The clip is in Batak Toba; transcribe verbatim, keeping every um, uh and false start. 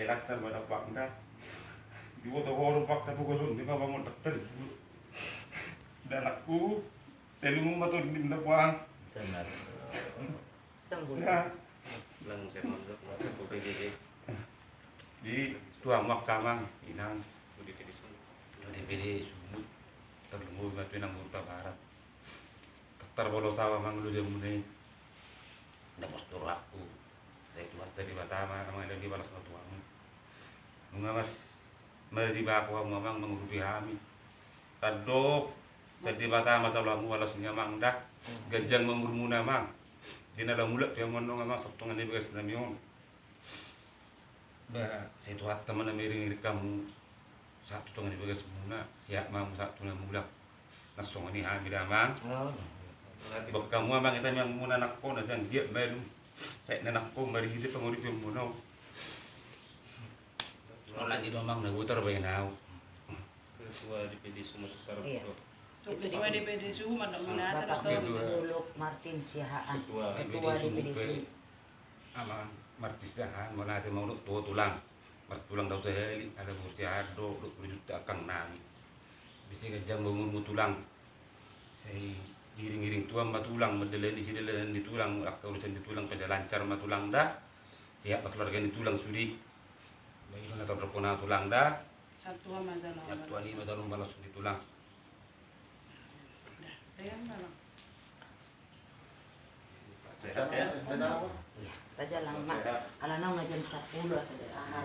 Dasar badak bangga. Diboto ho do bangga tu koson di baba mondok tadi. Danakku, telungu ma tondinna puang. Sangat. Sambung. Ya. Lang saya mondok, mondok, mondok, mondok. Di tuang makkamang, inang. Di D P D Sumut. Tarlumobi ma tu inang Huta Barat. Tarbolos au amang loja muna i. Nda pos tu rohangku. Sai Tuhanta Debata ma amang, dang dibalas ma tuamu. Nunga mas, marriba ho hamu amang mangurupi hami. Tandok, sai Debata ma talu hamu, balas ni amang da. Ganjang ma umurmuna amang. Di na laho mulak pe hamu annon amang, sahat tu tonga ni bagas nami on. Ba, sai Tuhanta ma na mangiringiring hamu sahat tu tonga ni bagasmuna, sehat ma hamu sahat tu na mulak. Na songon i hami da amang. Oh. Boan hamu amang, ita miang muna nangkon, na jang giat baen. Sai na nangkon marhite panguripion muna. Olo, di do amang na botar baen au. Ketua D P D Sumut. Iya. Ketua D P D Sumut, Bapak Martin Siahaan. Ketua D P D Sumut. Amang Martin Siahaan, mauliate ma unang tu ho tulang. Martulang do au sahali, ala boi siahaan do, do boi juta angkang nami. Bisa ganjang ma umurmu tulang. Sai diiringiring Tuhan ma tulang, mandalani sidalanan ni tulang, angka urusan ni tulang, paja lancar ma tulang da. Sehat ma keluarga ni tulang sude. Ba i do na tadokhon au tulang da. Sahat Tuhan ma jalo. Sahat Tuhan i ma jalo balas ni tulang. Iya, tajalang ma. Ala naung jam sapuluh asa de aha.